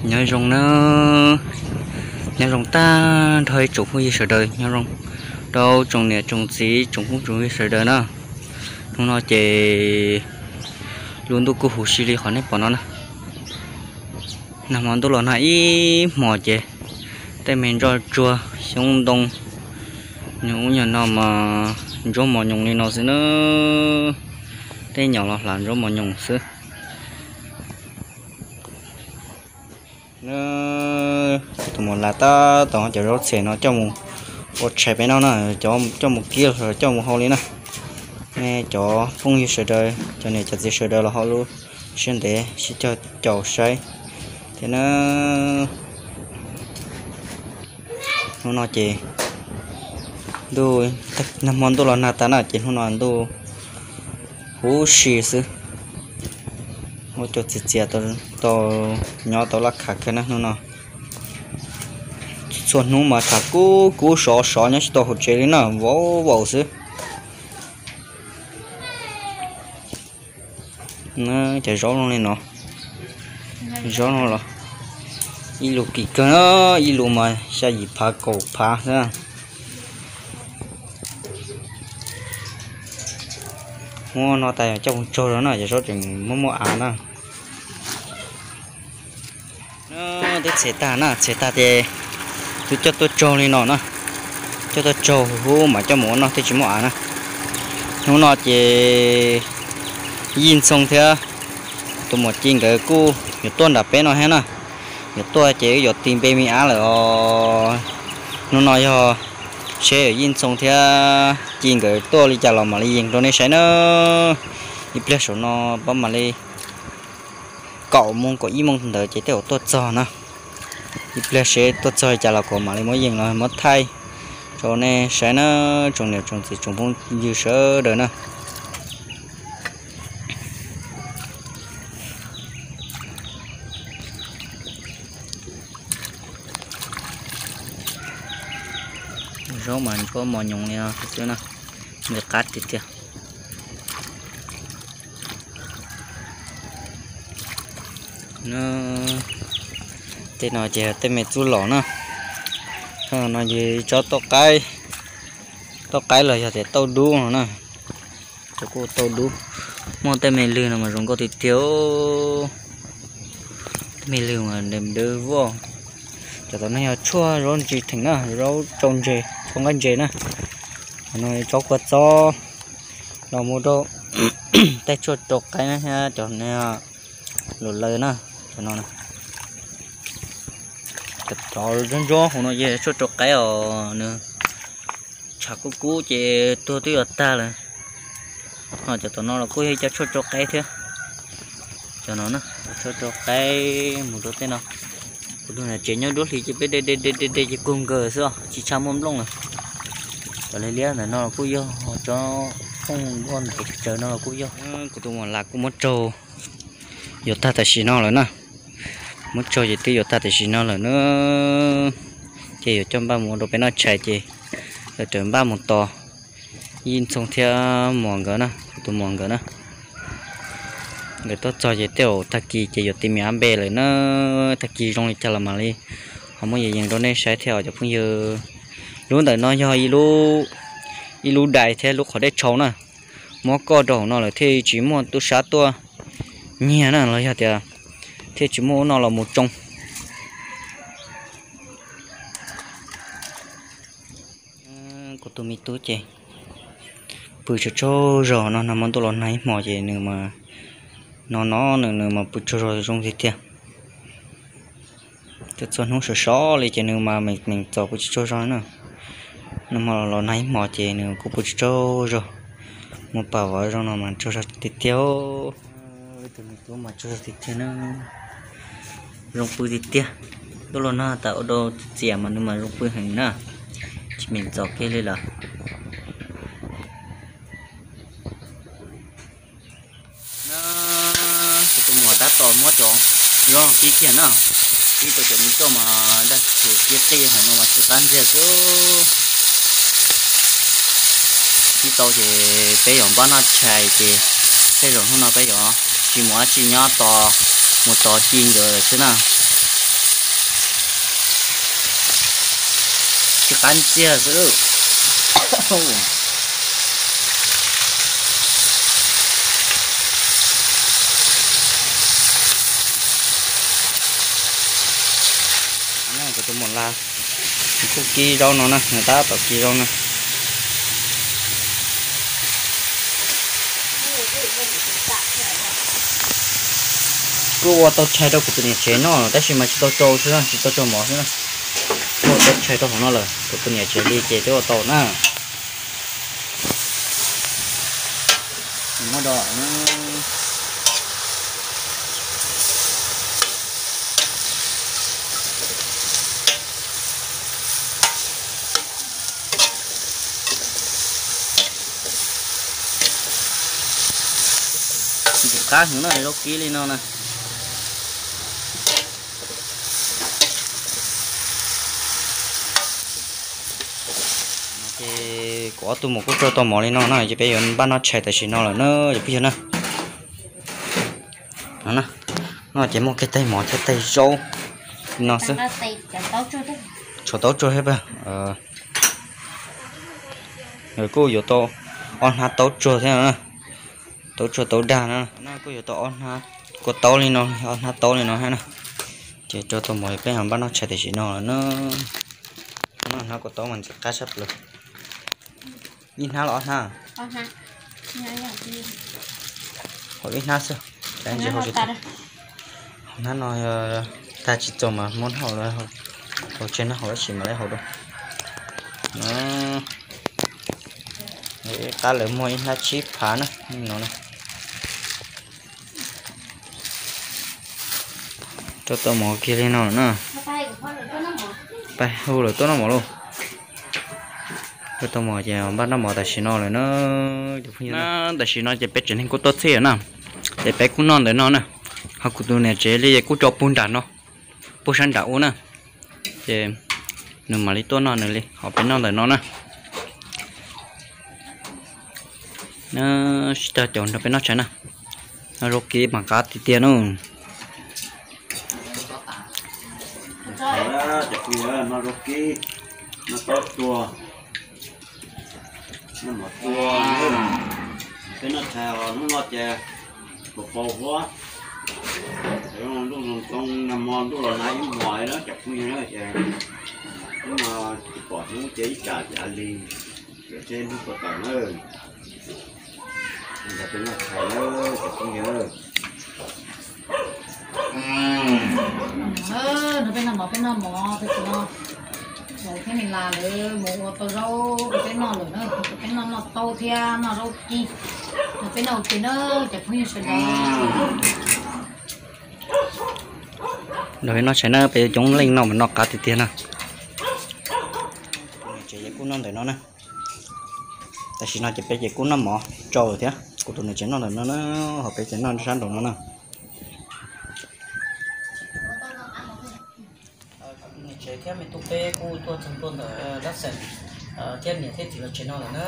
Nyob zoo na, nyob zoo tag nrho ib tsoom phooj ywg sawv daws, nyob zoo rau tsoom niam tsoom txiv tsoom phooj tsoom ywg sawv daws na. Hnub no ces lub ntuj kuj huv si li qhov nej pom no na. Nag hmo ntuj los nag ib hmos ces tej me ntsuag tsuag xyoob ntoo nyoos ub nyoos no mas ntsuab mos nyoos li no xwb na. Tej nyom los hlav ntsuab mos nyoos xwb. Tus muam las tab tom cov zaub txhem no coj mus ua tshais peb noj na, coj mus kib los coj mus hau li na. Nej cov phooj ywg sawv daws, cov niam cov txiv sawv daws los ho lub siab ntev sib cog caum saib thiab na. Hnub no ces ntuj, nag hmo ntuj los nag tas na ces hnub no ntuj huv si xwb. Ua cov txias txias tau nyob tau laj khav kawg na hnub no. Txhua hnub mas tshav kub kub sov sov nyob tsis tau hauv tsev li na, vau vaum xwb. Cov zaub zoo li no, zaub no los ib lus kim kawg na, ib lus mas xya yim phav kaum phav xwb. Muab no tas coj mus tsau zog na, cov zaub tseem muaj muaj av na. Twb txhem tag na, txhem tag ces twb coj tuaj tsau li no na, coj tuaj tsau hub mas coj mus ua noj thiaj tsis muaj av na. Hnub no ces Yij Ntxhoo thiab tus muam Ci nkawd kuj yuav tuaj nram peb no thiab na. Yuav tuaj ces wb yuav tis npe me ab lawm os. Hnub no yog seb Yij Ntxhoo thiab Ci nkawd tuaj li cas los mam li yees rau nej saib na. Ib pliag saum no pab mam li kaum moo kaum ib moo ntawd ces tej zaum tuaj txog na. Ib pliag seb tuaj txog li cas los kuv mam li muab yees los muab thaij rau nej saib na, tsoom niam tsoom txiv tsoom phooj ywg sawv daws na. Zaub mas ntsuab mos nyoos li no xwb na, nqis qab tiag tiag. Tej no ces tej me txuj lom na, no ces tsob tauj qaib, tauj qaib los yog tias tauj dub no na. Cov kuj tauj dub, muaj tej me lwg no mas zoo nkauj tiag tiag. Tej me lwg mas ntev ntev voj. Cov tom no yog tshuaj zaub ntsis theem na, zaub tsau ntses, tsau nqaij ntses na. Cov no tsob kua txob los mus rau tej tshuaj rau qaib na thiab cov no lus lawv na, cov no. Cov ntsuab ntsuab hauv no ces tshuaj rau qaib os, nws tshav kub kub ces tuag twb yuav tag lawm. Ho cov tom no los kuj yog ib co tshuaj rau qaib thiab. Cov no na, tshuaj rau qaib mus rau tej no. Kuv tus niam tsev nyob duab hli ces peb de de de de de ces kawg nkaus xwb os, tsis tshua muaj nplooj lawm. Cov liab liab ntawm no los kuj yog, tsob phooj ntawm tsev tsawv no los kuj yog. Kuv tus muam las kuj muab tsaug yuav tag tam sim no lawm na. Muab tsaug ces twb yuav tag tam sim no lawm na. Ces yuav coj npaj mus ua rau peb noj tshais ces yuav raws npaj mus tos Yij Ntxhoo thiab Muas nkawd na, kuv tus muam nkawd na. Nkawd tuaj txog ces tej zaum tag kis ces yuav tis me ab npe lawm na. Tag kis zoo li cas los mam li ho muab yees yees rau nej saib thiab os cov phooj ywg. Lub ntawm no yog ib lub dais thiab lub qhov dej tshau na. Muab koj rau hauv no lawm thiaj tsis muaj tub sab tuaj nyiag na, los yog tias thiaj tsis muaj ub no los mus tsoo. Kuv tus me tub ces pw tsaug tsaug zog no, nag hmo ntuj los nag ib hmos ces nws mas no no nws nws mas pw tsaug zog zoo tiag tiag. Txhua hnub sov sov li ces nws mas meem meem txom pw tsis tsaug zog na. Nag hmo los nag ib hmos ces nws kuj pw tsis tsaug zog. Mus pam vov zoo no mas tsaug zog tiag tiag. Tus me tub mas tsaug zog tiag tiag na. Zoo pw tiag tiag. Ntuj los nag tas ua dau txias mas nws mas zoo pw heev na. Tsis meem txom kiag li lawm. Kuv tus muam tab tom muab cov zaub no kib kiag na. Kib tau cov me txoj mas daj tshua kiab qij hauv no mas tsis qab ntxiag xwb. Kib tau ces peb yuav npaj noj tshais ces tej zaum hnub no peb yuav tsis mus dab tsi, nyob tos, mus tos Ci nkawd lawm xwb na. Tsis qab ntxiag xwb. Tus muam las kuj kib zaub no na, nws tab tom kib zaub na. Kuj ua tau tshais rau kuv tus niam tsev noj tab sis mas tsis tau tsau xwb, tsis tau tsau mov xwb na. Kuj ua tau tshais rau hauv no lawm, kuv tus niam tsev li ces twb ua tau na. Muab do Ntxim qab heev no zaub kib li no na. Ces kuv ob tug muam kuj tsau tau mov li no na, ces peb yuav npaj noj tshais tam sim no lawm na, yog pib yog na. No ces muaj kiag tais mov thiab tais zaub li no xwb. Tshuav taub tsuag thiab. Kuj yuav tau ob hnab taub tsuag thiab, taub tsuag taub dag na. Kuj yuav tau ob hnab kua taub li no, ob hnab taub li no thiab na. Ces rau tau mov peb ho npaj noj tshais tam sim no lawm na. Hnab kua taub mas ntxim qab sab plaws. Ib hnab los ob hnab? Hau ib hnab xwb. Hnab no tag tsis txaus mas muab hau, hau tseg no hau tab sis mas lawv hau rau. Qab lawv muag ib hnab tsib phav na no. Rau tau mov kiag li no na. Pab hu lawm tuaj noj mov lauj. Rau tau mov ces npaj noj mov tam sim no lawm na. Tam sim no ces peb tsev neeg kuj tuaj txhij lawm na, ces peb kuj noj ntawm no na. Ho kuv tus niam tsev li ces kuj tso puag nram no, puag sab nram ub na. Ces nws mam li tuaj noj nws li, ho peb noj ntawm no na. Sib tag caum nrog peb noj tshais na. Noj zaub kib mas qab tiag tiag na. Noj zaub kib, noj taub tsuag, noj mov tsuag. Peb noj tshais hnub no ces pos pau huab, ntuj zoo zoo nag hmo ntuj los nag ib hmos na cov phooj ywg na ces hnub no tsis pom hnub ces ib tsam ces li, ces seb hnub puas tawm na. Nrog peb noj tshais na cov phooj ywg. Nrog peb noj mov, peb noj mov, peb tsis noj, Vauv thiab Mis Las lawv mus ua tau zaub rau peb noj lawm na, rau peb noj noj taub thiab noj zaub kib, nrog peb noj ua ke na cov phooj ywg sawv daws. Nrog peb noj tshais na, peb coob leej noj mas noj qab tiag tiag na. Tsev kuj noj ntawm no na. Tam sim no ces peb ces kuj noj mov tsau thiab, kuv tus niam tsev noj ntawm no na, ho peb ces noj sab nraum no na. Kuv tus niam tsev thiab me tub peb kuj tuaj txog tuaj ntawm dab xeem thiab niam thiab txiv lawv tsev no lawm na.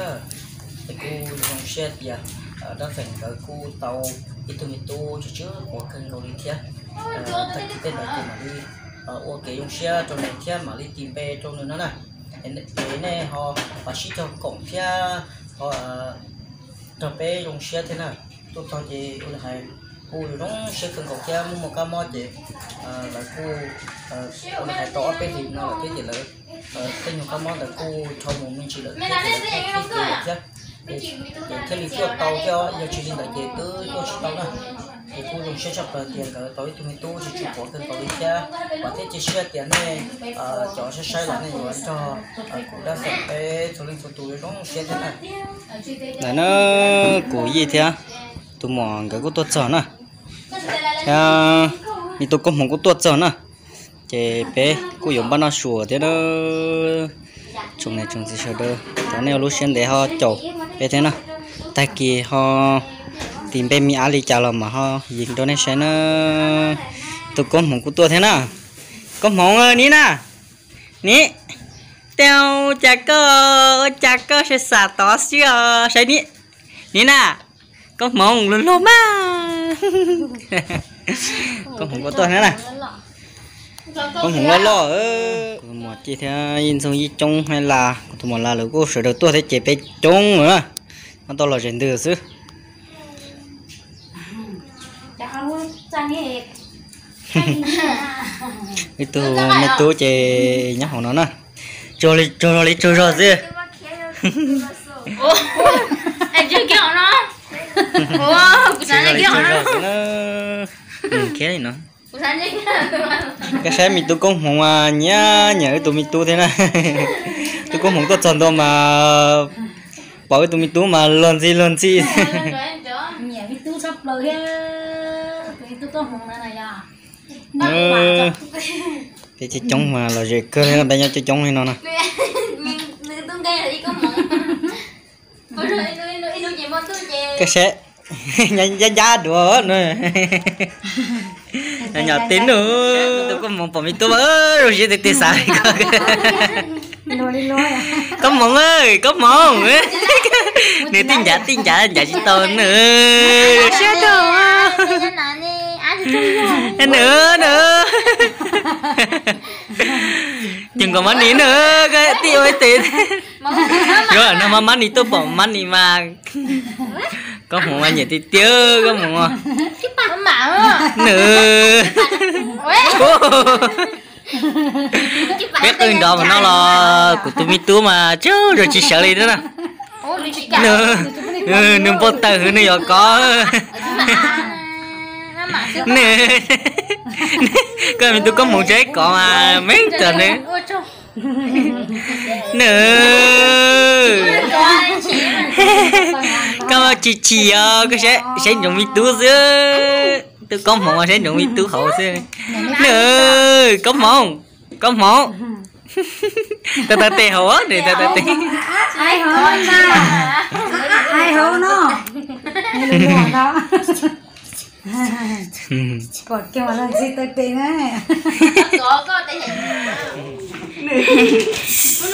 Ces kuj zoo siab tias dab xeem nkawd kuj tau ib tug me tub tsw tsw quav kawg nkaus li thiab. Tag kis tej ntawd ces mam li ua kev zoo siab rau nws thiab mam li tis npe rau nws no na. Es nej ho sib cog koom thiab ho nrog peb zoo siab thiab na. Tuaj txog ces ua li hais kuj zoo siab kawg nkaus thiab muaj muaj kab mob ces lawv kuj ua li hais tau ob peb hlis no lawm thiab ces lawv tej nyuag kab mob ntawd kuj rho mus me ntsis lawm thiab ces lawv kuj qhib kev lawm thiab. Ces thiaj li tuaj tau thiab, yog tsis li ntawd ces twb tuaj tsis tau na. Ces kuj zoo siab tshaj plaws tias nkawd tau ib tug me tub tsw tsw quav kawg nkaus li thiab. Vam thiab cia siab tias nej cov saib saib los nej yuav nrog kuv dab xeem peb txhua leej txhua tus zoo siab thiab na. Ntawm na, kuv yij thiab tus muam nkawd kuj tuaj txog na, thiab me tub Koob Hmoov kuj tuaj txog na. Ces peb kuj yuav npaj noj su thiab na. Tsoom niam tsoom txiv sawv daws, thov nej ua lub siab ntev ho caum peb thiab na. Tag kis ho tis npe me ab li cas los mas ho yees rau nej saib na. Tus Koob Hmoov kuj tuaj thiab na. Koob Hmoov, nim na, nim, tau cas koj, ua cas koj sai xav tod xwb os, saib nim, nim na, Koob Hmoov luag luag mas. Koob Hmoov kuj tuaj thiab na. Koob hmoov loj loj. Kuv tus muam Ci thiab Yij Ntxoog Yij Coob Hmoob Las, kuv tus muam Las lawv kuj sawv daws tuaj thiab ces peb coob lawm na. Muab tau los zes ntws xwb. Ib tug me tub ces nyob hauv no na. Tsaug zog li tsaug zog xwb. Tsaug zog li tsaug zog xwb na. Khiav li no. Koj saib me tub Koob hmoov mas nyiam nyiam wb tus me tub thiab na. Tub Koob hmoov tuaj txog ntua mas pom wb tus me tub mas luag ntxhi luag ntxhi. Nyiam me tub tshaj plaws thiab, tus me tub Koob hmoov na yog. Peb coob coob mas los zem kawg li no, peb nyob coob coob li no na. Koj saib, ncab ncab duav no. Nyom tej nub, tus Koob hmoov pom me tub mas zoo siab tiag tiag xav li ko. Koob hmoov, Koob hmoov. Nws tij ncav tij ncav ncav tsis tau nws. Zoo siab rau nws, nws. Ces nkaus mab nis na, koj tij ua ib tes. Zoo no mas mab nis tuaj pom mab nis mas. Koob hmoov mas nyiam tiag tiag Koob hmoov. Nws. Peb qw nrov mas no los kuv tus me tub mas tsaug zog tsis sawv li na. Nws, nws npau taws hwv nws yuav kov. Nws, koj me tub Koob hmoov tsaib kov mas me txog nws. Nws, koj chim chim os, koj saib ntsoov me tub xwb. Tub Koob hmoov saib ntsoov me tub hauv xwb. Nws, Koob hmoov, Koob hmoov. Taw taw tes hauv, nws taw taw tes.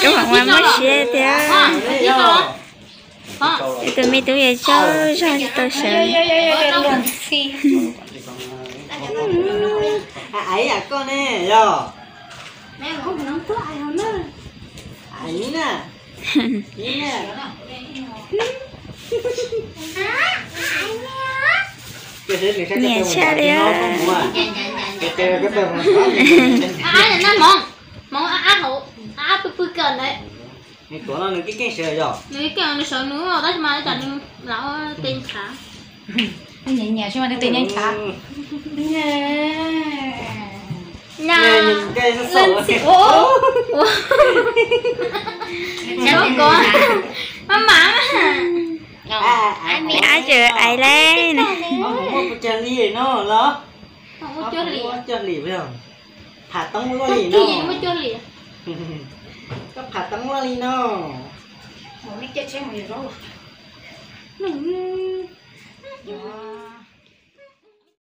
Koob hmoov mas muaj siab tiag. Tus me tub yuav tsaug zog tsis tau sawv. Koj ne yog. Nyiam tshaj li. Hmoov, hmoov ab ab hauv, ab pw pw kawm ntawd. Tuav no nws keej keej sawv yog? Nws keej nws sawv nws tab sis mas ib tsam nws lam ua tes ntshav. Nyiam nyiam tsis mas nws tes nyiam ntshav. Maj mam. Ab tseem ais le na. Muaj cuag li no los? Muaj cuag li. Pham toob luaj li no. Koj pham toob luaj li no.